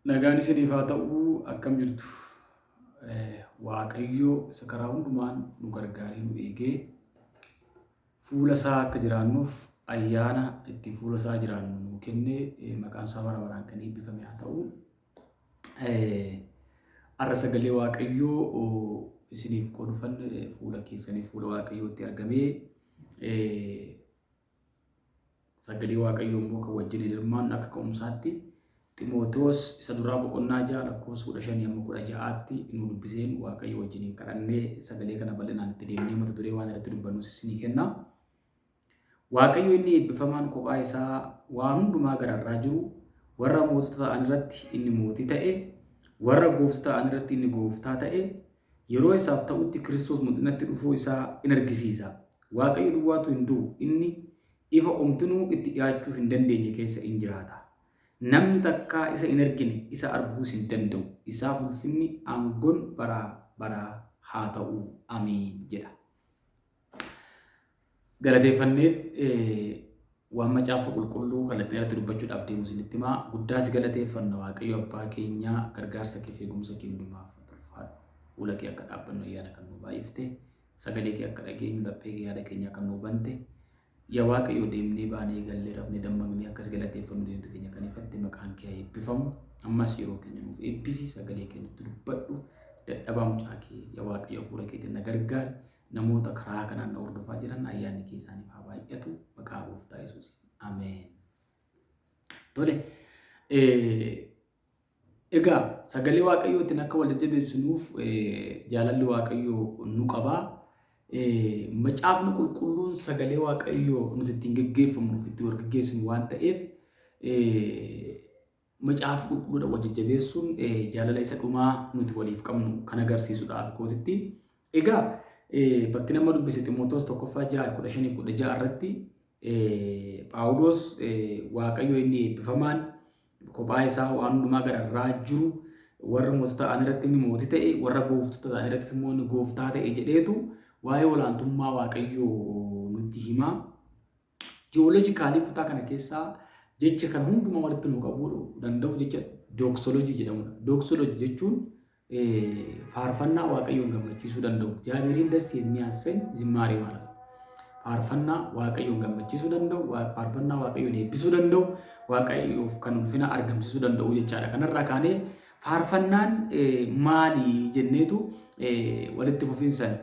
Nagaan isiniif haa ta'u akkam jirtu? Waaqayyo isa karaa hundumaan nu gargaaree nu eegee fuula isaa akka jiraannuuf ayyaana ittiin fuula isaa jiraannu nu kenne maqaan isaa bara baraan kan eebbifame haa ta'u. Har'a sagalee Waaqayyoo isiniif qoodufan fuula keessanii fuula Waaqayyootti argamee Sagalee Waaqayyoo immoo kan wajjin hirmaannu akka ka'umsaatti Ximootewoos isa duraa boqonnaa 6 lakkoofsa 15 hamma 16tti nu dubbiseen Waaqayyo wajjiniin kadhannee sagalee kana bal'inaan itti deemnee mata duree waan irratti dubbannus isinii kenna. Waaqayyo inni eebbifamaan kophaa isaa waan hundumaa gararraa jiru warra mootota ta'an irratti inni mootii ta'e, warra gooftota ta'an irratti inni gooftaa ta'e, yeroo isaaf ta'utti Kiristoos mul'inatti dhufuu isaa in argisiisa. Waaqayyo duwwaatu hin du'u, inni ifa omtinuu itti dhi'aachuu hin dandeenye keessa in jiraata. Namni takkaa isa hin argine, isa arguus hin danda'u. Isaaf ulfinni, aangon baraa baraa haa ta'u. Ameen jedha. Galateeffannee waan macaafa qulqulluu kallattii irratti dubbachuudhaaf deemu isinitti himaa. Guddaa si galateeffanna Waaqayyo abbaa keenyaa gargaarsa kee fi eegumsa kee hundumaaf ulfaadhu. Fuula kee akka dhaabbannu ayyaana kan nu baay'ifte. Sagalee kee akka dhageenyu laphee kee yaada keenya akka nu bante. Yaa Waaqayyo deemnee baanee gallee rafnee dammaqnee akkas galateeffannu deemtu keenya kan ifatte maqaan kee haa eebbifamu. Ammas yeroo keenya nuuf eebbisi sagalee kee nutti dubbadhu. Dadhabaa mucaa kee yaa Waaqayyo hafuura keetiin na gargaari. Namoota karaa kanaan na hordofaa jiran ayyaanni kee isaaniif haa baay'atu maqaa gooftaa Yesuusiin. Ameen. Tole. Egaa sagalee Waaqayyootiin akka wal jajjabeessinuuf jaalalli Waaqayyoo nu qaba. Macaafni qulqulluun sagalee Waaqayyoo nuti ittiin geggeeffamnuuf ittiin wal geggeessinu waan ta'eef macaafa qulqulluudha wal jajjabeessuun jaalala isa dhumaa nuti waliif qabnu kan agarsiisudha kootitti. Egaa bakki nama dubbise Ximootoos tokkoffaa 6 15 16 irratti Phaawulos Waaqayyo inni eebbifamaan kophaa isaa waan hundumaa gararraa jiru warra mootota ta'an irratti inni mootii ta'e warra gooftota ta'an irrattis immoo inni gooftaa ta'e jedheetu waa'ee olaantummaa Waaqayyoo nutti hima. Tiyoolojikaalii kutaa kana keessaa jecha kan hundumaa walitti nu qabuu danda'u jecha dooksolojii jedhamudha. Dooksolojii jechuun faarfannaa Waaqayyoon gammachiisuu danda'u. እግዚአብሔርን ደስ የሚያሰኝ ዝማሬ ማለት ነው። Faarfannaa Waaqayyoon gammachiisuu danda'u, faarfannaa Waaqayyoon eebbisuu danda'u, Waaqayyoof kan ulfina argamsiisuu danda'u jechaadha. Kanarraa kaanee faarfannaan maali jenneetu walitti fufiinsan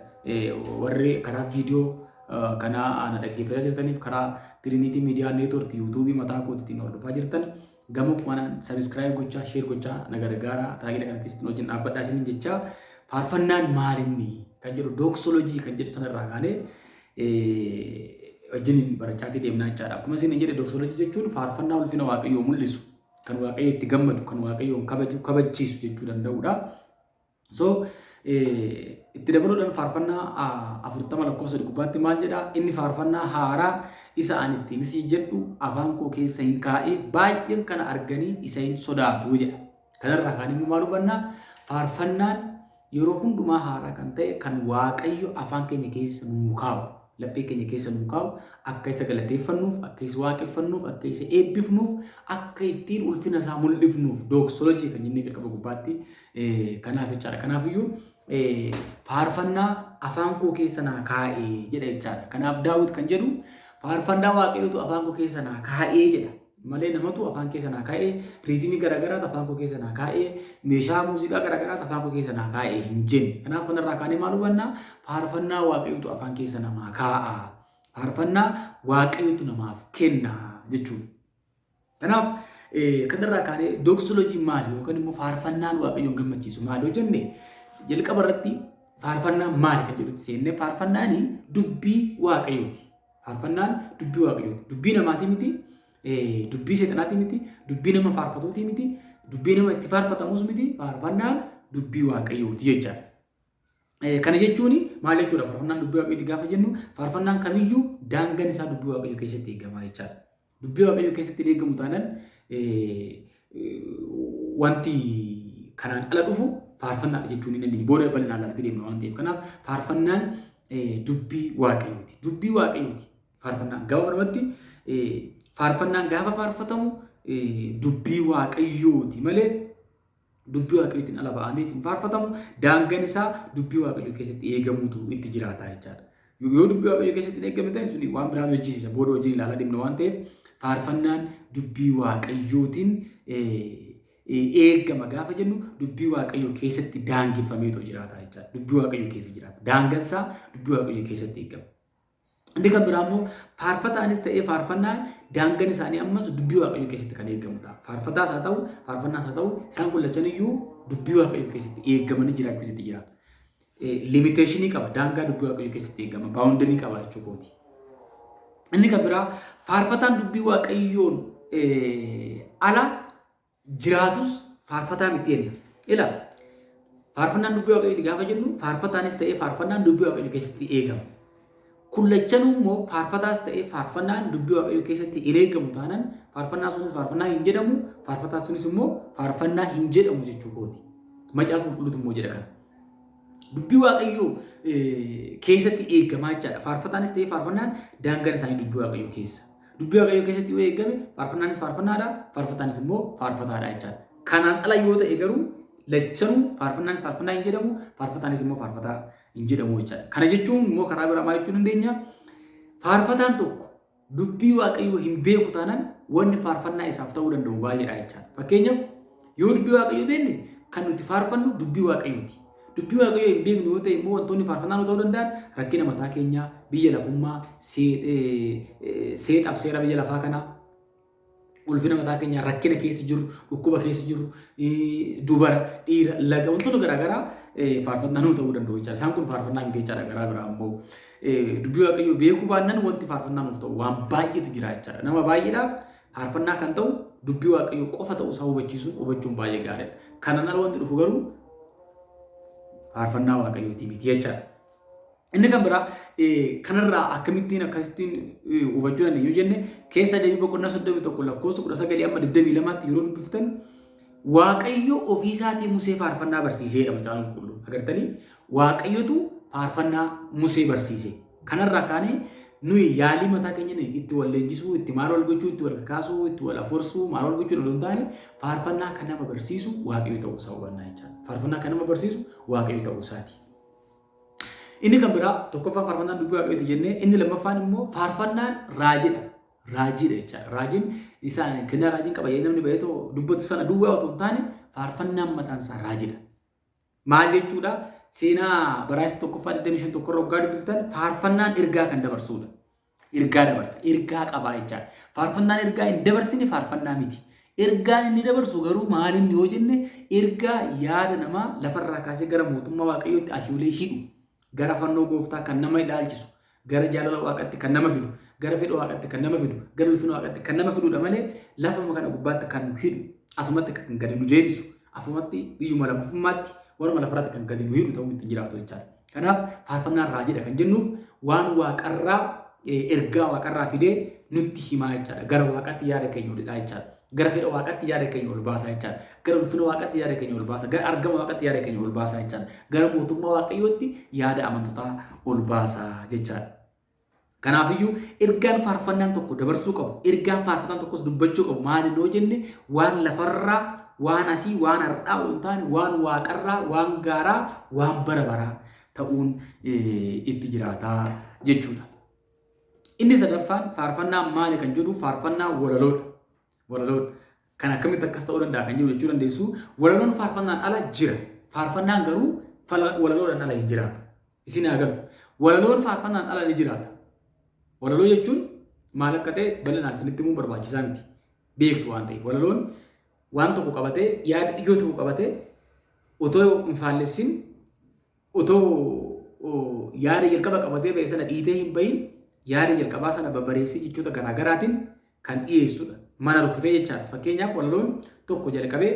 warri karaa viidiyoo kanaa ana dhaggeeffachaa jirtaniif karaa Tiriiniitii Miidiyaa Neetwork yuutuubii mataa kootiitiin hordofaa jirtan gama kanaan sabiskiraayib gochaa sheer gochaa na gargaaraa tajaajila kana keessatti wajjin dhaabbadhaa isiniin jechaa faarfannaan maalinni kan jedhu dooksolojii kan jedhu sanarraa kaanee wajjin barachaatii deemnaa jechaadha. Akkuma isin jedhe dooksolojii jechuun faarfannaa ulfina Waaqayyoo mul'isu kan Waaqayyo itti gammadu kan Waaqayyoon kabachiisu jechuu danda'udha. So itti dabaluudhaan faarfannaa 40 lakkoofsa gubbaatti maal jedhaa? Inni faarfannaa haaraa isa ani ittiin isii jedhu afaan koo keessa hin kaa'ee baay'een kana arganii isa hin sodaatu jedha. Kanarraa kaan immoo maal hubannaa? Faarfannaan yeroo hundumaa haaraa kan ta'e kan Waaqayyo afaan keenya keessa nuu kaa'u, laphee keenya keessa nuu kaa'u, akka isa galateeffannuuf, akka isa waaqeffannuuf, akka isa eebbifnuuf, akka ittiin ulfina isaa mul'ifnuuf dooksolojii kan jennee jalqaba gubbaatti kanaaf jechaadha. Kanaafiyyuu faarfannaa afaan koo keessa naa kaa'ee jedha jechaadha. Kanaaf Daawit kan jedhu faarfannaa Waaqayyootu afaan koo keessa naa kaa'ee jedha. Malee namatu afaan keessa naa kaa'ee, riitimii garaagaraatu afaan koo keessa naa kaa'ee, meeshaa muuziqaa garaagaraatu afaan koo keessa naa kaa'ee hin jenne. Kanaaf kanarraa kaanee maal hubannaa? Faarfannaa Waaqayyootu afaan keessa namaa kaa'a. Faarfannaa Waaqayyootu namaaf kenna jechuudha. Kanaaf kanarraa kaanee dooksolojii maali yookaan immoo faarfannaan Waaqayyoon gammachiisu maali yoo jenne jalqaba irratti faarfannaan maali kan jedhutti seennee faarfannaan dubbii Waaqayyooti. Faarfannaan dubbii Waaqayyooti. Dubbii namaatii miti, dubbii seexanaatii miti, dubbii nama faarfatuutii miti, dubbii nama itti faarfatamus miti. Faarfannaan dubbii Waaqayyooti jechaadha. Kana jechuun maal jechuudha? Faarfannaan dubbii Waaqayyooti gaafa jennu faarfannaan kamiyyuu daangaan isaa dubbii Waaqayyoo keessatti eegama jechaadha. Dubbii Waaqayyoo keessatti hin eegamu taanaan wanti kanaan ala dhufu faarfannaadha jechuun hin dandeenyu. Booda bal'inaan ilaalatti deemna waan ta'eef. Kanaaf faarfannaan dubbii Waaqayyooti. Dubbii Waaqayyooti. Faarfannaan gabaabumatti faarfannaan gaafa faarfatamu dubbii Waaqayyooti malee Dubbii Waaqayyootiin ala ba'amees hin faarfatamu. Daangaan isaa dubbii Waaqayyoo keessatti eegamuutu itti jiraata jechaadha. Yoo dubbii Waaqayyoo keessatti hin eegamne ta'e suni waan biraan hojjisiisa. Booda hojiin ilaalaa deemna waan ta'eef faarfannaan dubbii Waaqayyootiin eegama gaafa jennu dubbii Waaqayyoo keessatti daangeffameetoo jiraata jechaadha. Dubbii Waaqayyoo keessa jiraata. Daangaan isaa dubbii Waaqayyoo keessatti eegama. Inni kan biraa immoo faarfataanis ta'ee faarfannaan daangaan isaanii ammas dubbii Waaqayyoo keessatti kan eegamu ta'a. Faarfataas haa ta'u, faarfannaas haa ta'u, isaan kun lachan iyyuu dubbii Waaqayyoo keessatti eegamanii jiraachuu isitti jiraatu. Limitation qaba, daangaa dubbii Waaqayyoo keessatti eegama, boundary qaba jechuu kooti. Inni kan biraa faarfataan dubbii Waaqayyoon ala jiraatus faarfataa miti jenna. Ila faarfannaan dubbii Waaqayyooti gaafa jennu faarfataanis ta'ee faarfannaan dubbii Waaqayyoo keessatti eegama. Kun lachanuu immoo faarfataas ta'ee faarfannaan dubbii Waaqayyoo keessatti hin eegamu taanaan faarfannaa sunis faarfannaa hin jedhamu, faarfataa sunis immoo faarfannaa hin jedhamu jechuu kooti. Macaafa Qulqulluutu immoo jedha kana. Dubbii Waaqayyoo keessatti eegamaa jechaadha. Faarfataanis ta'ee faarfannaan daangaan isaanii dubbii Waaqayyoo keessa. Dubbii Waaqayyoo keessatti yoo eegame faarfannaanis faarfannaadha, faarfataanis immoo faarfataadha jechaadha. Kanaan ala yoo ta'e garuu lachanuu faarfannaanis faarfannaa hin jedhamu, faarfataanis immoo faarfataa hin jedhamu jechaadha. Kana jechuun immoo karaa biraa maal jechuu dandeenya? Faarfataan tokko dubbii Waaqayyoo hin beeku taanaan wanni faarfannaa isaaf ta'uu danda'u baay'eedha jechaadha. Fakkeenyaaf, yoo dubbii Waaqayyoo beekne kan nuti faarfannu dubbii Waaqayyooti. Dubbii Waaqayyoo hin beeknu yoo ta'e immoo wantoonni faarfannaa nu ta'uu danda'an rakkina mataa keenyaa, biyya lafummaa, seexaaf seera biyya lafaa kanaa, ulfina mataa keenyaa, rakkina keessa jirru, dhukkuba keessa jirru, dubara, dhiira, laga, wantoota garaagaraa faarfannaa nuu ta'uu danda'u jechaadha. Isaan kun faarfannaa miti jechaadha. Garaa biraa immoo dubbii Waaqayyoo beekuu baannaan wanti faarfannaa nuuf ta'u waan baay'eetu jira jechaadha. Nama baay'eedhaaf faarfannaa kan ta'u dubbii Waaqayyoo qofa ta'uu isaa hubachiisuun hubachuun baay'ee gaariidha. Kanaan ala wanti dhufu garuu faarfannaa Waaqayyootii miti jechaadha. Inni kan biraa kanarraa akkamittiin akkasittiin hubachuu dandeenya yoo jenne, Keessa Deebii boqonnaa 31 lakkoofsa 19 amma 22tti yeroo dubbiftan Waaqayyo ofiisaatii Musee faarfannaa barsiiseedha Macaafa Qulqulluu. Agartanii, Waaqayyotu faarfannaa Musee barsiise. Kanarraa kaanee nuyi yaalii mataa keenya itti wal leenjisuu, itti maal wal gochuu, itti wal kakaasuu, itti wal afursuu, maal wal gochuu osoo hin taane faarfannaa kan nama barsiisu Waaqayyo ta'uu isaa hubannaa jechaadha. Faarfannaa kan nama barsiisu Waaqayyo ta'uu isaati. Inni kan biraa, tokkoffaan faarfannaan dubbii Waaqayyooti jennee, inni lammaffaan immoo faarfannaan raajidha. Raajiidha jechaadha. Raajiin isaan kennaa raajiin qaba jedhee namni baay'ee dubbatu sana duwwaa otoo hin taane faarfannaan mataan isaa raajidha. Maal jechuudha? Seenaa baraayisa tokkoffaa 25 tokkorra waggaa dubbiftan faarfannaan ergaa kan dabarsudha. Ergaa dabarsa. Ergaa qabaa jechaadha. Faarfannaan ergaa hin dabarsine faarfannaa miti. Ergaan inni dabarsu garuu maal inni yoo jenne, ergaa yaada namaa lafarraa kaasee gara mootummaa Waaqayyootti asii olee hidhu, gara fannoo gooftaa kan nama ilaalchisu, gara jaalala Waaqatti kan nama fidu, gara fedha Waaqatti kan nama fidu, gara ulfina Waaqatti kan nama fidudha malee lafuma kana gubbaatti kan nu hidhu, asumatti kan gadi nu deebisu, asumatti biyyuma lafummaatti waanuma lafarratti kan gadi nu hidhu ta'uu itti jiraatu jechaadha. Kanaaf faarfannaan raajidha kan jennuuf waan waaqarraa, ergaa waaqarraa fidee nutti himaa jechaadha. Gara Waaqatti yaada keenya ol hidhaa jechaadha. Gara fedha Waaqatti yaada keenya ol baasaa jechaadha. Gara ulfina Waaqatti yaada keenya ol baasa. Gara argama Waaqatti yaada keenya ol baasaa jechaadha. Gara mootummaa Waaqayyootti yaada amantootaa ol baasaa jechaadha. Kanaafiyyuu ergaan faarfannaan tokko dabarsuu qabu, ergaan faarfataan tokkos dubbachuu qabu maali yoo jenne, waan lafarraa, waan asii, waan har'aa osoo hin taane waan waaqarraa, waan gaaraa, waan bara baraa ta'uun itti jiraataa jechuudha. Inni sadaffaan faarfannaan maali kan jedhu, faarfannaa walaloodha. Walaloodha. Kan akkamitti akkas ta'uu danda'a kan jedhu jechuu dandeessu. Walaloon faarfannaan ala jira. Faarfannaan garuu walaloodhaan ala hin jiraatu. Isin haa galu. Walaloon faarfannaan ala ni jiraata. Walaloo jechuun maal akka ta'e bal'inaan isinitti himuun barbaachisaa miti. Beektu waan ta'eef. Walaloon waan tokko qabatee, yaada ijoo tokko qabatee, otoo hin faallessin, otoo yaada jalqaba qabatee ba'e sana dhiitee hin bahin, yaada jalqabaa sana babbareessee jechoota garaagaraatiin kan dhiyeessudha. Mana rukutee jechaadha. Fakkeenyaaf, walaloon tokko jalqabee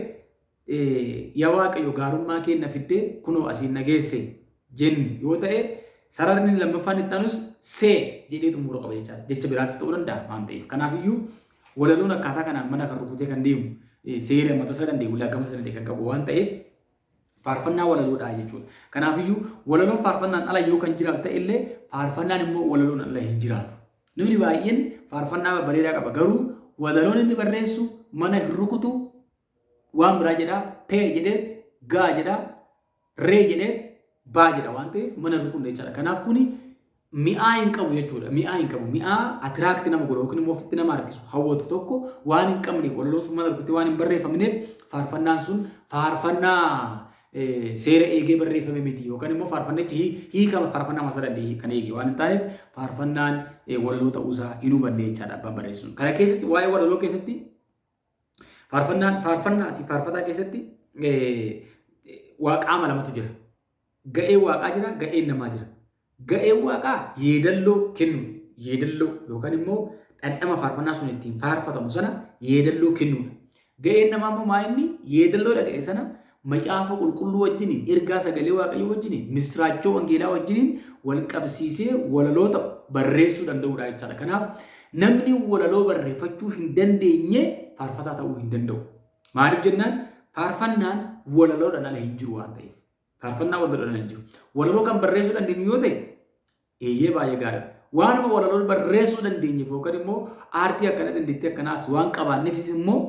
"Yaa Waaqayyo, gaarummaa kee na fiddee kunoo asiin na geesse" jennu yoo ta'e, sararni lammaffaan itti aanus "see" jedhee xumuruu qaba jechaadha. Jecha biraatis ta'uu danda'a waan ta'eef. Kanaafiyyuu walaloon akkaataa kanaan mana kan rukutee kan deemu seera mataa isaa danda'e, ulaagaa mataa isaa danda'e kan qabu waan ta'eef faarfannaa walaloodha jechuudha. Kanaafiyyuu walaloon faarfannaan ala yoo kan jiraatu ta'e illee, faarfannaan immoo walaloon ala hin jiraatu. Namni baay'een faarfannaa babbareedaa qaba, garuu walaloon inni barreessu mana hin rukutu. waan biraa jedhaa, tee jedhee, gaa jedhaa, ree jedhee, baa jedha waan ta'eef mana rukunne jechaadha. Kanaaf kuni mi'aa hin qabu jechuudha. Mi'aa hin qabu. Mi'aa attract nama godhu yookiin immoo ofitti nama harkisu, hawwatu tokko waan hin qabneef, walaloon sun mana rukuttee waan hin barreeffamneef, faarfannaan sun faarfannaa seera eegee barreeffame miti, yookaan immoo faarfannichi hiikama faarfannaa masaa danda'e kan eege waan hin taaneef, faarfannaan walaloo ta'uusaa hin hubanne jechaadha abbaan barreessu sun. Kana keessatti, waa'ee walaloo keessatti, faarfannaan faarfannaa fi faarfataa keessatti qaama lamatu jira. Ga'ee waaqaa jira, ga'een namaa jira. Ga'een waaqaa yeedalloo kennu, yeedalloo yookaan immoo dhandhama faarfannaa sun ittiin faarfatamu sana yeedalloo kennuudha. Ga'een namaa immoo maa inni yeedalloo dhaga'e sana macaafa qulqulluu wajjiniin, ergaa sagalee waaqayyoo wajjiniin, misiraachoo wangeelaa wajjiniin wal qabsiisee walaloota barreessuu danda'uudha jechaadha. Kanaaf namni walaloo barreeffachuu hin dandeenye faarfataa ta'uu hin danda'u. Maaliif jennaan, faarfannaan walaloodhaan ala hin jiru waan ta'eef. Faarfannaa walaloodhaan ala hin jiru. Walaloo kan barreessuu dandeenyu yoo ta'e, eeyyee, baay'ee gaariidha. Waanuma walaloo barreessuu dandeenyeef yookaan immoo aartii akkana, dandeettii akkanaas waan qabaanneefis immoo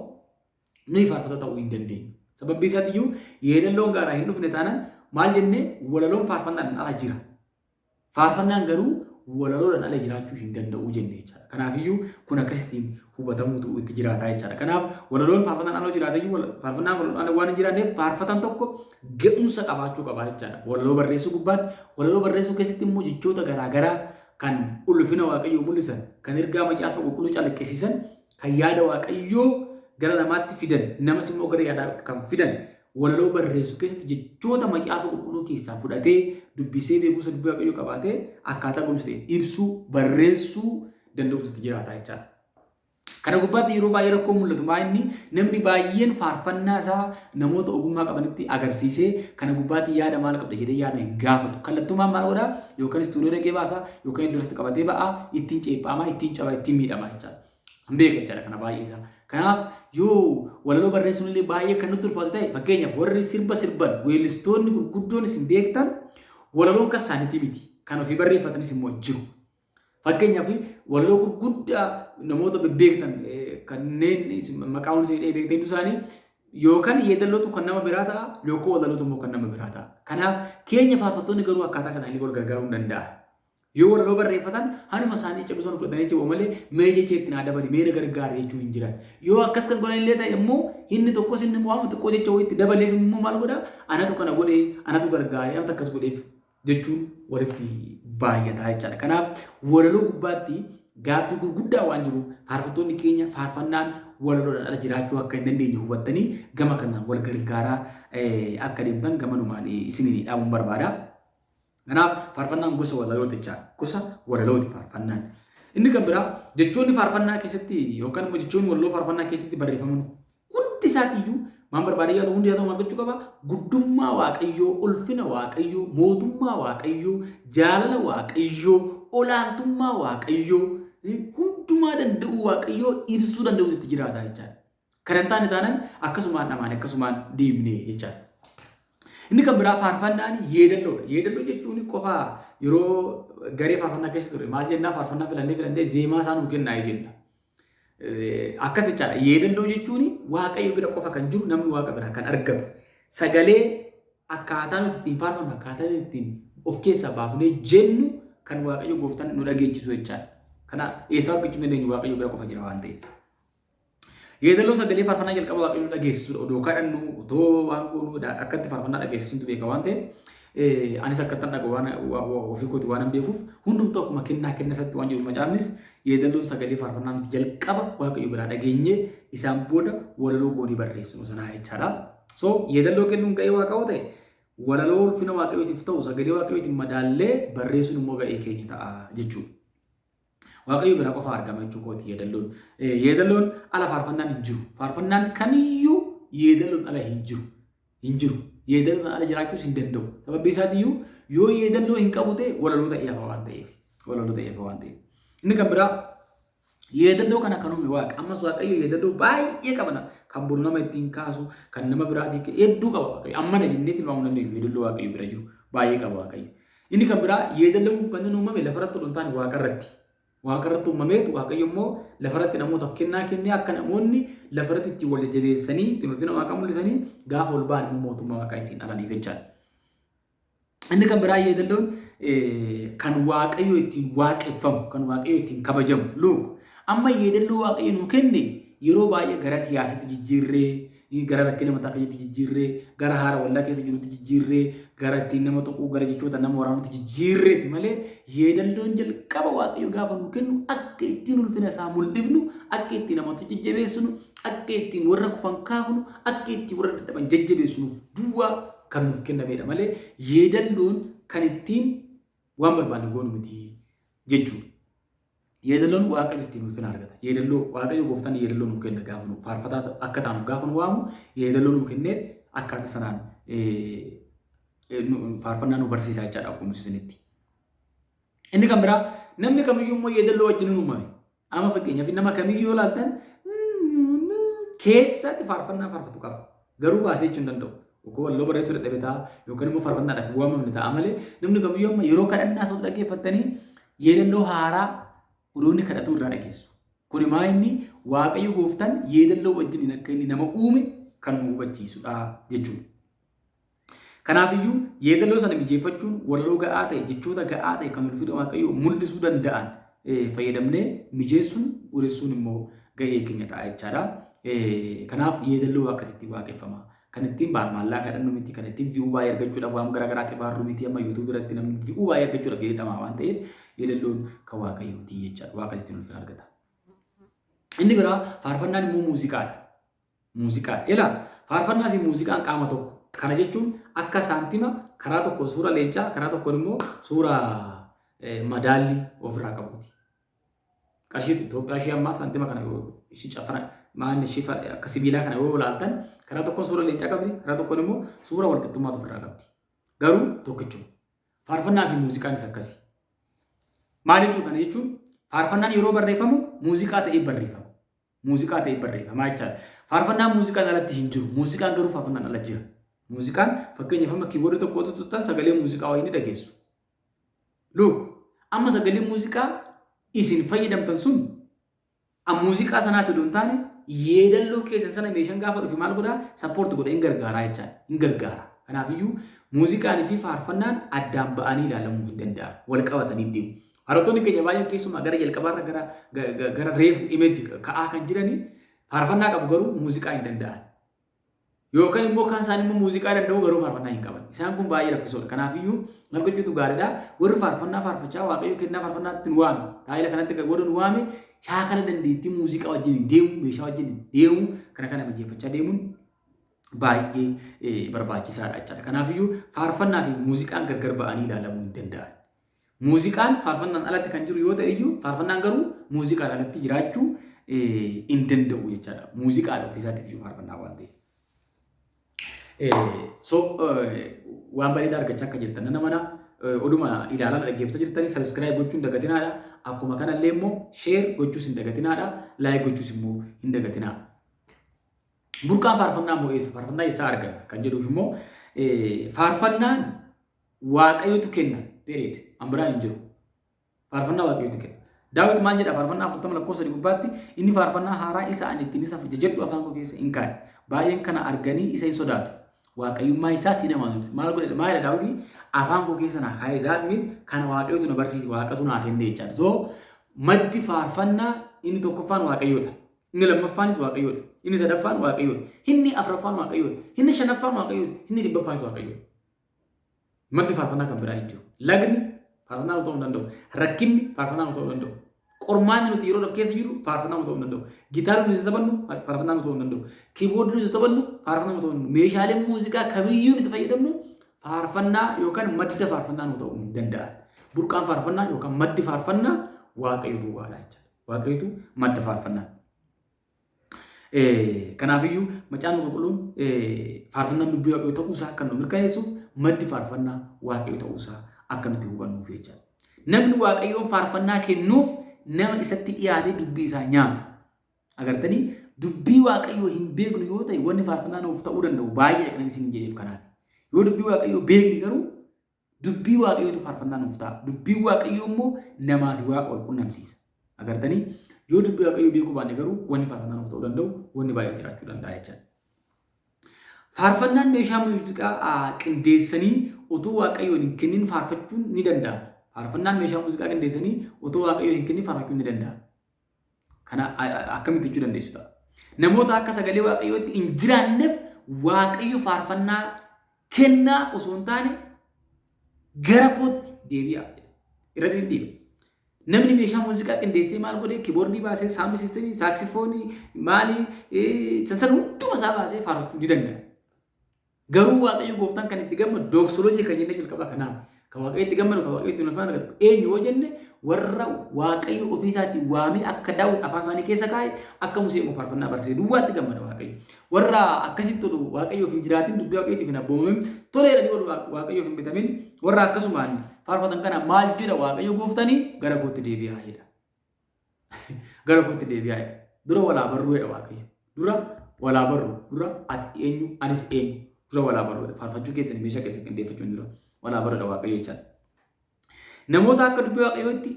nuyi faarfata ta'uu hin dandeenyu. Sababbi isaatiyyuu yeedalloon gaaraa hin dhufne taanaan, maal jennee, walaloon faarfannaan ala jira. Faarfannaan garuu walaloodhaan ala jiraachuu hin danda'u jenne jechaadha. Kanaafiyyuu kun akkasittiin hubatamuutu itti jiraataa jechaadha. Kanaaf walaloon faarfannaan ala jiraate iyyuu, faarfannaan walaloon ala waan hin jiraanneef, faarfatan tokko ga'umsa qabaachuu qaba jechaadha. Walaloo barreessuu gubbaatti, walaloo barreessuu keessatti immoo jechoota garaagaraa kan ulfina Waaqayyoo mul'isan, kan ergaa macaafa qulqulluu calaqqisiisan, kan yaada Waaqayyoo gara namaatti fidan, namas immoo gara yaadaa kan fidan, walaloo barreessu keessatti jechoota macaafa qulqulluu keessaa fudhatee dubbisee, beekumsa dubbii Waaqayyoo qabaatee, akkaataa ga'umsa ta'een ibsuu, barreessuu danda'utu itti jiraata jechaadha. Kana gubbaatti yeroo baay'ee rakkoo mul'atu maa inni, namni baay'een faarfannaa isaa namoota ogummaa qabanitti agarsiisee, kana gubbaatti yaada maal qabda jedhee yaada hin gaafatu. Kallattumaan maal godhaa? Yookaan istuudiyoo dhaqee baasaa, yookaan iddoo isaatti qabatee ba'aa, ittiin ceephaamaa, ittiin cabaa, ittiin miidhamaa jechaadha. Hin beeka jechaadha kana baay'ee isaa. Kanaaf yoo walaloo barreessuun illee baay'ee kan nutti ulfaatu ta'e, fakkeenyaaf warri sirba sirban, weellistoonni gurguddoon isin beektan, walaloon kan isaaniitii miti. Kan ofii barreeffatanis immoo jiru. Fakkeenyaaf walaloo gurguddaa namoota bebbeektan, kanneen maqaa hundi isaanii beektan, hedduu isaanii yookaan yeedallootu kan nama biraa ta'a, yookaan walalootu immoo kan nama biraa ta'a. Kanaaf keenya faarfattoonni garuu akkaataa kanaan illee wal gargaaruu hin danda'a. Yoo walaloo barreeffatan, hanuma isaanii cabsan fudhatanii ce'u malee, mee jecha itti naa dabali, mee na gargaari jechuu hin jiran. Yoo akkas kan godhan illee ta'e immoo, inni tokkos inni waan xiqqoo jecha wayitti dabaleef immoo maal godha? Anatu kana godhee, anatu gargaare, anatu akkas godheef jechuun walitti baay'ataa jechaadha. Kanaaf walaloo gubbaatti gaabbii gurguddaa waan jiruuf, faarfattoonni keenya faarfannaan walaloodhaan ala jiraachuu akka hin dandeenye hubattanii gama kanaan wal gargaaraa akka deemtan gamanumaan isiniin dhaamuun barbaada. Kanaaf faarfannaan gosa walalooti jechaadha. Gosa walalooti faarfannaan. Inni kan biraa, jechoonni faarfannaa keessatti yookaan immoo jechoonni walaloo faarfannaa keessatti barreeffaman hundi isaatiiyyuu waan barbaade yaa ta'u, hundi haa ta'u, maal gochuu qaba? Guddummaa Waaqayyoo, ulfina Waaqayyoo, mootummaa Waaqayyoo, jaalala Waaqayyoo, olaantummaa Waaqayyoo, hundumaa danda'uu Waaqayyoo ibsuu danda'u itti jiraata jechaadha. Kan hin taane taanan akkasumaan dhamaan akkasumaan deemne jechaadha. Inni kan biraa faarfannaan yeedalloodha. Yeedalloo jechuun qofa yeroo garee faarfannaa keessa ture maal jennaa, faarfannaa filannee filannee zeemaa isaa nuu kennaa jenna. Akkas jechaadha. Yeedalloo jechuun Waaqayyo bira qofa kan jiru, namni Waaqa biraa kan argatu. Sagalee akkaataa nuti ittiin faarfannu, akkaataa nuti ittiin of keessaa baafnee jennu, kan Waaqayyo gooftaan nu dhageechisu jechaadha. Kana eessaa argachuu dandeenyu? Waaqayyo bira qofa jira waan ta'eef. Yeedalloon sagalee faarfannaa jalqaba Waaqayyo nu dhageessisudha. Odoo kadhannu, otoo waan goonuudha, akkatti faarfannaa dhageessisuutu beeka waan ta'eef, anis akkattan dhaga'u waan ofii kooti waan hin beekuuf, hundumtuu akkuma kennaa kenna isatti waan jiru macaafnis, yeedalloon sagalee faarfannaa nuti jalqaba Waaqayyo biraa dhageenye, isaan booda walaloo goonii barreessinu sanaa jechaadha. So yeedalloo kennuun ga'ee Waaqaa ta'e, walaloo ulfina Waaqayyootiif ta'u sagalee Waaqayyootiin madaallee barreessuun immoo ga'ee keenya ta'a jechuudha. Waaqayyo biraa qofa argama jechuu kooti yeedalloon. Yeedalloon ala faarfannaan hin jiru. Faarfannaan kamiyyuu yeedalloon ala hin jiru. Hin jiru. Yeedalloon ala jiraachuus hin danda'u. Sababbi isaatiiyyuu yoo yeedalloo hin qabu ta'e, walaloo ta'ee hafa waan ta'eef. Walaloo ta'ee hafa waan ta'eef. Inni kan biraa, yeedalloo kana kan uume Waaqa. Ammas Waaqayyo yeedalloo baay'ee qabana. Kan boru nama ittiin kaasu, kan nama biraatii hedduu qaba Waaqayyo. Ammana jennee tilmaamuu dandeenyu, yeedalloo Waaqayyo bira jiru baay'ee qaba Waaqayyo. Inni kan biraa, yeedalloon kun kan inni uumame lafarratti odoo hin taane waaqarratti. Waaqarratti uumameetu Waaqayyo immoo lafarratti namootaaf kennaa kennee akka namoonni lafarratti ittiin wal jajjabeessanii ittiin ulfina Waaqaa mul'isanii gaafa ol ba'an immoo mootummaa Waaqaa ittiin dhalaniif jechaadha. Inni kan biraa yeedalloon kan Waaqayyo ittiin waaqeffamu, kan Waaqayyo ittiin kabajamu. Look, amma yeedalloo Waaqayyo nuu kenne yeroo baay'ee gara siyaasatti jijjiirree, gara rakkina mataa keenyatti jijjiirree, gara haara waldaa keessa jirutti jijjiirree, gara ittiin nama tuquu, gara jechoota nama waraanutti jijjiirreeti malee yeedalloon jalqaba Waaqayyo gaafa nuu kennu akka ittiin ulfina isaa mul'ifnu, akka ittiin namoota jajjabeessinu, akka ittiin warra kufan kaafnu, akka ittiin warra dadhaban jajjabeessinuuf duwwaa kan nuuf kennamedha malee yeedalloon kan ittiin waan barbaanne goonu miti jechuudha. Yeedalloon Waaqayyo ittiin ulfina argata. Yeedalloo Waaqayyo gooftaan yeedalloo nuu kenna gaafa nu faarfataa akka taanu gaafa nu waamu yeedalloo nuu kennee akkaataa sanaan faarfannaa nu barsiisaa jechaadha akkuma isinitti. Inni kan biraa namni kamiyyuu immoo yeedalloo wajjin hin uumame. Amma fakkeenyaaf nama kamiyyuu yoo ilaaltan keessatti faarfannaa faarfatu qaba. Garuu baasee jechuu hin danda'u. Yookaan walloo barreessuu dadhabe ta'a yookaan immoo faarfannaadhaaf hin waamamne ta'a malee namni kamiyyuu amma yeroo kadhannaa isa dhaggeeffattanii yeedalloo haaraa odoo inni kadhatu irraa dhageessu. Kuni maa inni Waaqayyo gooftaan yeedalloo wajjiniin akka inni nama uume kan nu hubachiisudha jechuudha. Kanaafiyyuu yeedaloo sana mijeeffachuun walaloo ga'aa ta'e, jechoota ga'aa ta'e kan ulfina Waaqayyoo mul'isuu danda'an fayyadamnee mijeessuun uressuun immoo ga'ee keenya ta'a jechaadha. Kanaaf yeedaloo Waaqatti waaqeffama. Kan ittiin baarmaallaa kadhannu miti, kan ittiin view baay'ee argachuudhaaf waan garaa garaatti baarru miti. Amma YouTube irratti namni view baay'ee argachuudhaaf jedhee dhamaa waan ta'eef yeedalloon kan Waaqayyooti jechaadha. Waaqatti ittiin ulfina argata. Inni biraa faarfannaan immoo muuziqaadha. Muuziqaadha. Ilaa, faarfannaa fi muuziqaan qaama tokko. Kana jechuun akka saantima karaa tokkoon suura leencaa karaa tokkoon immoo suura madaallii ofirraa qabuuti. Qarshii Itoophiyaa ishee ammaa saantima kana yoo ishii cafana maan ishii akka sibiilaa kana yoo ilaaltan karaa tokkoon suura leencaa qabdi karaa tokkoon immoo suura walqixxummaatu ofirraa qabdi. Garuu tokkichuma. Faarfannaa fi muuziqaanis akkasi. Maal jechuu kana jechuun faarfannaan yeroo barreeffamu muuziqaa ta'ee barreeffama. Muuziqaa ta'ee barreeffama jechaadha. Faarfannaan muuziqaan alatti hin jiru. Muuziqaan garuu faarfannaan ala jira. Muuziqaan fakkeenyaaf amma keyboard tokko tuttuqxan sagalee muuziqaa wayii ni dhageessu. Look, amma sagalee muuziqaa isin fayyadamtan sun muuziqaa sanaatti odoo hin taane yeedalloo keessan sana meeshaan gaafa dhufe maal godhaa support godha hin gargaaraa jechaadha. Hin gargaara. Kanaafiyyuu muuziqaan fi faarfannaan addaan ba'anii ilaalamuu hin danda'an. Wal qabatanii deemu. Barattoonni keenya baay'een keessumaa gara jalqabaarra gara gara reefu image ka'aa kan jiranii faarfannaa qabu garuu muuziqaa hin danda'an. Yookaan immoo kaan isaanii immoo muuziqaa danda'u garuu faarfannaa hin qaban. Isaan kun baay'ee rakkisoodha. Kanaafiyyuu maal gochuutu gaariidha. Warri faarfannaa faarfachaa Waaqayyo kennaa faarfannaatti nu waame. Taa'ila kanatti warri nu waame shaakala dandeettii muuziqaa wajjin deemu, meeshaa wajjin deemu kana kana mijeeffachaa deemuun baay'ee barbaachisaadha jechaadha. Kanaafiyyuu faarfannaa fi muuziqaan gargar ba'anii ilaalamuu hin danda'an. Muuziqaan faarfannaan alatti kan jiru yoo ta'e iyyuu faarfannaan garuu muuziqaan alatti jiraachuu hin danda'u jechaadha. Muuziqaadha ofiisaatiif iyyuu faarfannaa waan ta'eef. So waan bareedaa argachaa akka jirtan nan amana. Oduma ilaalaa dhaggeeffachaa jirtanii subscribe gochuun dagatinaadha. Akkuma kanallee immoo share gochuus hin dagatinaadha. Like gochuus immoo hin dagatinaa. Burqaan faarfannaa immoo eessa? Faarfannaa eessaa arganna? Kan jedhuuf immoo faarfannaan Waaqayyotu kenna. Period. An biraa hin jiru. Faarfannaa Waaqayyotu kenna. Daawit maal jedha faarfannaa 40 lakkoofsa 3 gubbaatti inni faarfannaa haaraa isa ani ittiin isa jajadhu afaan koo keessa hin kaa'e. Baay'een kana arganii isa hin sodaatu. Waaqayyummaa isaas hin amanu. Maal godhe maal jedha Daawit afaan koo keessa naa kaa'e. That means kana Waaqayyotu na barsiise Waaqatu naa kenne jechaadha. So maddi faarfannaa inni tokkoffaan Waaqayyoodha. Inni lammaffaanis Waaqayyoodha. Inni sadaffaan Waaqayyoodha. Inni afuraffaan Waaqayyoodha. Inni shanaffaan Waaqayyoodha. Inni dhibbaffaanis Waaqayyoodha. Maddi faarfannaa kan biraa hin jiru. Lagni faarfannaa nu ta'uu hin danda'u. Rakkinni faarfannaa nu ta'uu hin danda'u. Qormaanni nuti yeroo keessa jiru faarfannaa nu ta'uu hin danda'u. Gitaarri nuti taphannu faarfannaa nu ta'uu hin danda'u. Keyboard nuti taphannu faarfannaa nu ta'uu hin danda'u. Meeshaaleen muuziqaa kamiyyuu nuti fayyadamnu faarfannaa yookaan madda faarfannaa nu ta'uu hin danda'an. Burqaan faarfannaa yookaan maddi faarfannaa Waaqayyo duwwaadha jechuudha. Waaqayyotu madda faarfannaa. Kanaafiyyuu macaafni qulqulluun faarfannaan dubbii Waaqayyoo ta'uusaa kan nu mirkaneessuuf maddi faarfannaa Waaqayyo ta'uusaa akka nuti hubannuuf jechaadha. Namni Waaqayyoon faarfannaa kennuuf nama isatti dhiyaatee dubbii isaa nyaatu. Agartanii dubbii Waaqayyoo hin beeknu yoo ta'e wanni faarfannaa nuuf ta'uu danda'u baay'ee kan isin jedheef kanaaf. Yoo dubbii Waaqayyoo beekni garuu dubbii Waaqayyootu faarfannaa nuuf ta'a. Dubbiin Waaqayyoo immoo namaa fi Waaqa wal qunnamsiisa. Agartanii, yoo dubbii Waaqayyoo beekuu baanne garuu wanni faarfannaa nuuf ta'uu danda'u wanni baay'ee jiraachuu danda'a jechaadha. Faarfannaan meeshaa muuziqaa qindeessanii utuu Waaqayyoon hin kennin faarfachuun ni danda'ama. Faarfannaan meeshaa muuziqaa qindeessanii utuu Waaqayyoon hin kennin faarfachuun ni danda'ama. Kana akkamitti jechuu dandeessu ta'a? Namoota akka sagalee Waaqayyootti hin jiraanneef Waaqayyo faarfannaa kennaa osoo hin taane gara kootti deebi'a. Irra deddeebi'a. Namni meeshaa muuziqaa qindeessee maal godhee kiboordii baasee, sound systemii, saaksifoonii, maalii sansan hunduma isaa baasee faarfachuu ni danda'a. Garuu Waaqayyo gooftaan kan itti gammadu doxology kan jenne jalqaba kanaaf. Kan Waaqayyo itti gammadu, kan Waaqayyo itti ulfina argatu eenyu yoo jenne, warra Waaqayyo ofii isaatii waamee akka Daawit afaan isaanii keessa kaa'e, akka Musee immoo faarfannaa barsiise duwwaatti gammada Waaqayyo. Warra akkasitti tolu Waaqayyoof hin jiraatin, dubbii Waaqayyootiif hin abboomamin, tolee jedhanii warra Waaqayyoof hin bitamin, warra akkasumaan faarfatan kana maal jedha Waaqayyo gooftanii? Gara kootti deebi'aa jedha. Gara kootti deebi'aa jedha. Dura walaa barruu jedha Waaqayyo. Dura walaa barru, dura ati eenyu, anis eenyu, dura walaa barru jedha. Faarfachuu keessanii meeshaa keessa qindeeffachuun dura walaa barruudha Waaqayyo jechaadha. Namoota akka dubbii Waaqayyootti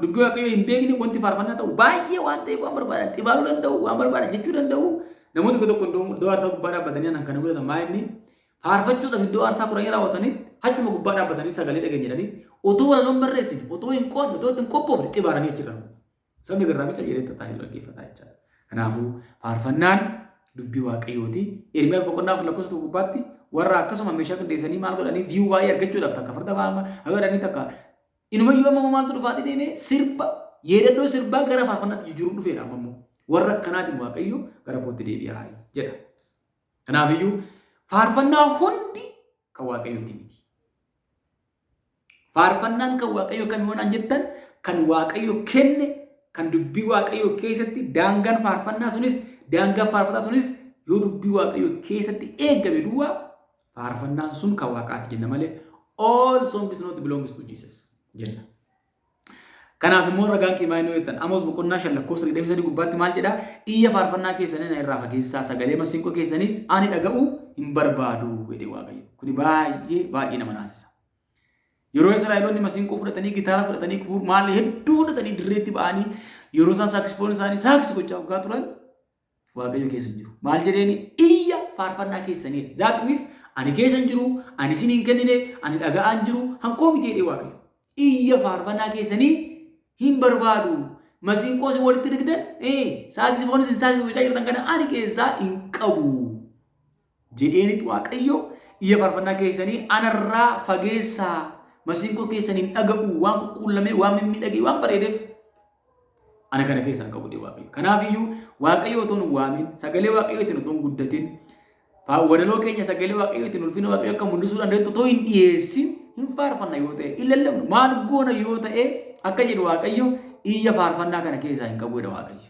dubbii Waaqayyoo hin beekne wanti faarfannaa ta'u baay'ee waan ta'eef waan barbaadan xibaaruu danda'u, waan barbaadan jechuu danda'u. Namoonni tokko tokko iddoo aarsaa gubbaa dhaabbatanii anan kana mudatan maa inni faarfachuudhaaf iddoo aarsaa kuranii raawwatanii achuma gubbaa dhaabbatanii sagalee dhageenye jedhanii otoo walaloon barreessine, otoo hin qoonne, otoo hin qophoofne xibaaranii achirraa. Sabni garraamicha jedhee tattaa'ee dhaggeeffataa jechaadha. Kanaafuu faarfannaan dubbii Waaqayyooti. Ermiyaas boqonnaa 4 lakkoofsa 1 gubbaatti warra akkasuma meeshaa qindeessanii maal godhanii view baay'ee argachuudhaaf takka farda baama godhanii takka inumayyuu amma maaltu dhufaatii deemee sirba yeedalloo sirbaa gara faarfannaatti jijjiiruun dhufeera amma immoo warra akkanaatiin Waaqayyo gara kootti deebi'aa jedha. Kanaafiyyuu faarfannaa hundi kan Waaqayyooti miti. Faarfannaan kan Waaqayyo kam yoo naan jettan, kan Waaqayyo kenne, kan dubbii Waaqayyo keessatti daangaan faarfannaa sunis, daangaan faarfataa sunis yoo dubbii Waaqayyo keessatti eegame duwwaa faarfannaan sun kan Waaqaati jenna malee all songs not belongs to Jesus jenna. Kanaaf immoo ragaan kee maal yoo jettan, Amoos boqonnaa 5 lakkoofsa 23 gubbaatti maal jedhaa? Iyya faarfannaa keessanii na irraa fageessaa, sagalee masiinqoo keessanis ani dhaga'uu hin barbaadu jedhe Waaqayyo. Kuni baay'ee baay'ee nama naasisa. Yeroo Israa'eloonni masiinqoo fudhatanii, gitaara fudhatanii, maal hedduu fudhatanii dirreetti ba'anii, yeroo isaan saaksifoon isaanii saaksi gochaa waggaa turan, Waaqayyo keessa hin jiru. Maal jedheeni? Iyya faarfannaa keessanii. That means ani keessa hin jiru, ani isin hin kennine, ani dhaga'aa hin jiru, hankoo miti jedhee Waaqayyo. Iyya faarfannaa keessanii hin barbaadu. Masiinqoo isin walitti rigdan, saaksifoon isin saaksi gochaa jirtan kana ani keessaa hin qabu. Jedheenit Waaqayyo iyya faarfannaa keessanii anarraa fageessaa, masiinqoo keessan hin dhaga'u, waan qulqullamee, waan mimmiidhagee, waan bareedeef ana kana keessaa hin qabu jedhe Waaqayyo. Kanaafiyyuu Waaqayyo otoo nu waamin, sagalee Waaqayyo ittiin otoo hin guddatin, walaloo keenya sagalee Waaqayyo ittiin ulfina Waaqayyo akka mul'isuu danda'etti otoo hin dhiyeessin hin faarfanna yoo ta'e, hin lallabnu, maal goona yoo ta'e, akka jedhu Waaqayyo iyya faarfannaa kana keessaa hin qabu jedha Waaqayyo.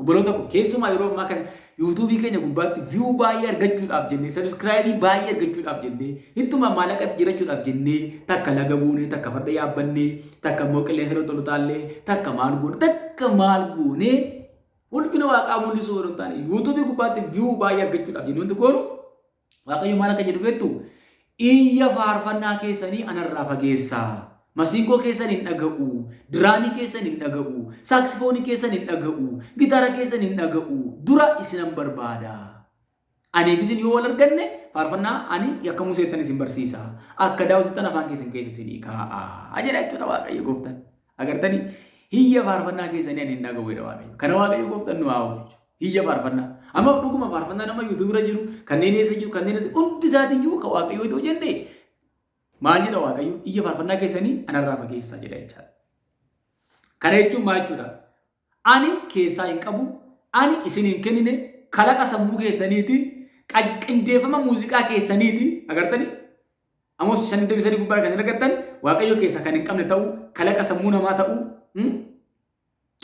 Obboloota koo, keessumaa yeroo ammaa kana YouTubeii keenya gubbaatti view baay'ee argachuudhaaf jennee, subscribeii baay'ee argachuudhaaf jennee, ittuma maallaqatti jirachuudhaaf jennee, takka laga buunee, takka farda yaabbannee, takka immoo qilleensa irra tolu taallee, takka maal goone, takka maal goonee, ulfina Waaqaa mul'isuu osoo hin taane YouTubeii gubbaatti view baay'ee argachuudhaaf jennee wanti goonu, Waaqayyo maal akka jedhu beektu? Iyya faarfannaa keessanii anarraa fageessaa. Masiinqoo keessan hin dhaga'u, drumii keessan hin dhaga'u, saaksifoonii keessan hin dhaga'u, gitaara keessan hin dhaga'u. Dura isinan barbaada. Aniif isin yoo wal arganne faarfannaa ani akka Museettan isin barsiisa. Akka Daawitittan afaan keessan keessa isinii kaa'a. Jedha jechuudha Waaqayyo gooftaan. Agartanii, iyya faarfannaa keessanii ani hin dhaga'u jedha Waaqayyo. Kana Waaqayyo gooftaan nu haa oolchu. Iyya faarfannaa. Amma dhuguma faarfannaa nama YouTubeii irra jiru, kanneen eessa jiru, kanneen eessa hundi isaatiiyyuu kan Waaqayyoo ta'u jenne, maal jedha Waaqayyo? Iyya faarfannaa keessanii anarraa fageessaa jedha jechaadha. Kana jechuun maal jechuudha? Ani keessaa hin qabu, ani isin hin kennine, kalaqa sammuu keessaniiti, qindeeffama muuziqaa keessaniiti, agartanii? Amos 5:23 gubbaa kan argattan Waaqayyo keessaa kan hin qabne ta'uu, kalaqa sammuu namaa ta'uu,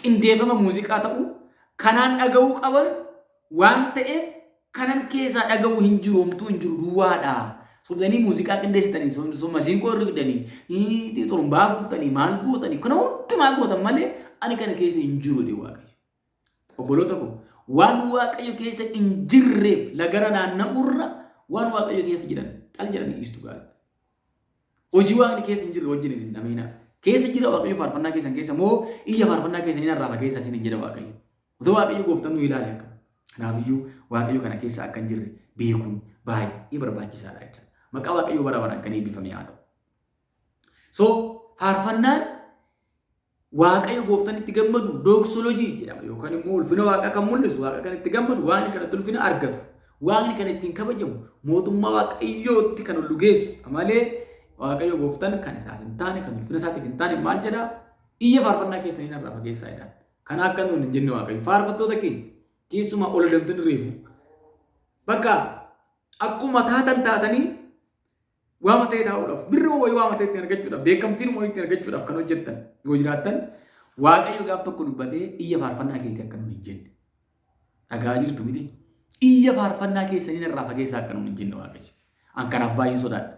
qindeeffama muuziqaa ta'uu, kanaan dhaga'uu qaban waan ta'eef kanan keessaa dhaga'uu hin jiru, homtuu hin jiru duwwaadha. Sobdanii muuziqaa qindeessitanii, masiinqoo rigdanii, xurumbaa afuuftanii, maal gootanii, kana hundumaa gootan malee ani kana keessa hin jiru jedhe Waaqayyo. Obboloota koo, waan Waaqayyo keessa hin jirreef lagara naanna'urra waan Waaqayyo keessa jiran xal jedhanii dhiistu gaarii. Hojii Waaqni keessa hin jirre wajjin hin dhameenaa. Keessa jira Waaqayyo faarfannaa keessan keessa moo iyya faarfannaa keessanii narraa fageessaa isiniin jedha Waaqayyo. Otoo Waaqayyo gooftaan nu ilaale akka. Kanaafiyyuu Waaqayyo kana keessa akka hin jirre beekuun baay'ee barbaachisaadha jechuudha. Maqaa Waaqayyoo bara baraan kan eebbifame haa ta'u. So faarfannaan Waaqayyo gooftaan itti gammadu dooksolojii jedhama yookaan immoo ulfina Waaqaa kan mul'isu, Waaqa kan itti gammadu, Waaqni kan itti ulfina argatu, Waaqni kan ittiin kabajamu, mootummaa Waaqayyootti kan ol geessu malee Waaqayyo gooftaan kan isaaf hin taane, kan ulfina isaatiif hin taane maal jedhaa? Iyya faarfannaa keessanii narraa fageessaa jedhaan. Kana akka nuun hin jenne Waaqayyo. Faarfattoota keenya keessumaa ol adeemtonni reefu bakka akkuma taatan taatanii waama ta'e taa'uudhaaf, birruma wayii waama ta'e ittiin argachuudhaaf, beekamtiinuma wayii ittiin argachuudhaaf kan hojjettan yoo jiraattan, Waaqayyo gaaf tokko dubbatee iyya faarfannaa keetii akka nuun hin jenne. Dhagaa jirtu miti. Iyya faarfannaa keessanii irraa fageessaa akka nuun hin jenne Waaqayyo. An kanaaf baay'een sodaadha.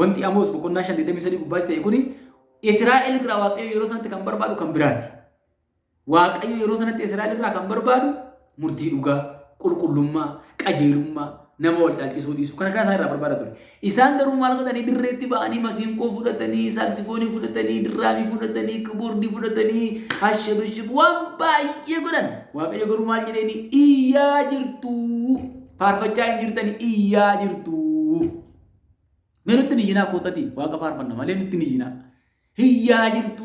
Wanti Amoos boqonnaa 5:23 gubbaatti ta'e kuni Israa'el irraa Waaqayyo yeroo sanatti kan barbaadu kan biraati. Waaqayyo yeroo sanatti Israa'el irraa kan barbaadu murtii dhugaa, qulqullummaa, qajeelummaa, nama wal caalchisuu dhiisuu kana kana isaan irraa barbaada ture. Isaan garuu maal godhanii dirreetti ba'anii masiinqoo fudhatanii, saaksifoonii fudhatanii, diraamii fudhatanii, kiboordii fudhatanii, hashabashab waan baay'ee godhan. Waaqayyo garuu maal jedheeni iyyaa jirtu. Faarfachaa hin jirtani iyyaa jirtu. Mee nutti hin iyyinaa kootatii waaqa faarfanna malee nutti hin iyyinaa. Hiyyaa jirtu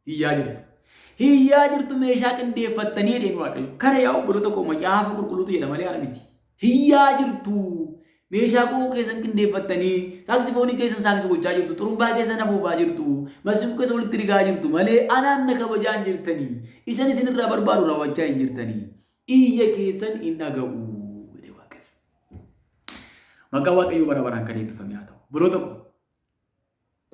hiyyaa jirtu. Hiyyaa jirtu meeshaa qindeeffattanii jedheen Waaqayyo. Kana yaa obboloota koo macaafa qulqulluutu jedha malee ana miti. Hiyyaa jirtu meeshaa koo keessan qindeeffattanii saaksifoonii keessan saaksi gochaa jirtu, xurumbaa keessan afuufaa jirtu, masiiquu keessa walitti rigaa jirtu malee anaan na kabajaa hin jirtanii. Isan isinirraa barbaadu raawwachaa hin jirtanii. Iyya keessan hin dhaga'u jedhe Waaqayyo. Maqaan Waaqayyoo bara baraan kan eebbifame haa ta'u. Obboloota koo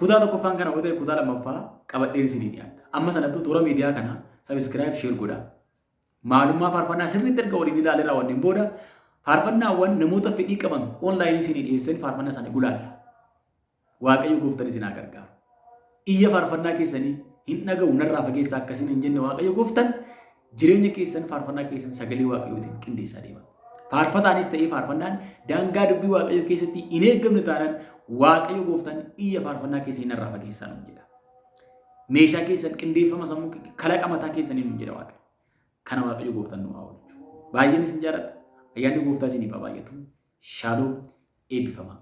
kutaa tokkoffaan kana yoo ta'e kutaa lammaffaa qabadheen isinii dhiyaadha. Amma sanattuu toora miidiyaa kanaa sabiskiraayib sheer godhaa. Maalummaa faarfannaa sirriitti erga waliin ilaalee raawwanneen booda faarfannaawwan namoota fedhii qaban onlaayinii isinii dhiyeessan faarfannaa isaanii gulaalla. Waaqayyo gooftaan isin haa gargaaru. Iyya faarfannaa keessanii hin dhaga'u narraa fageessaa akkasiin hin jenne Waaqayyo gooftaan jireenya keessan faarfannaa keessan sagalee Waaqayyootiin qindeessaa deema. Faarfataanis ta'ee faarfannaan daangaa dubbii Waaqayyoo keessatti hin eeggamne taanaan Waaqayyo gooftaan iyya faarfannaa keessanii narraa fageessaa nuun jedha. Meeshaa keessan qindeeffama sammuu kalaqa mataa keessanii nuun jedha Waaqayyo. Kana Waaqayyo gooftaan nu haa oolchu. Baay'een isin jaalladha. Ayyaanni gooftaa isiniif haa baay'atu. Shaaloom eebbifamaa.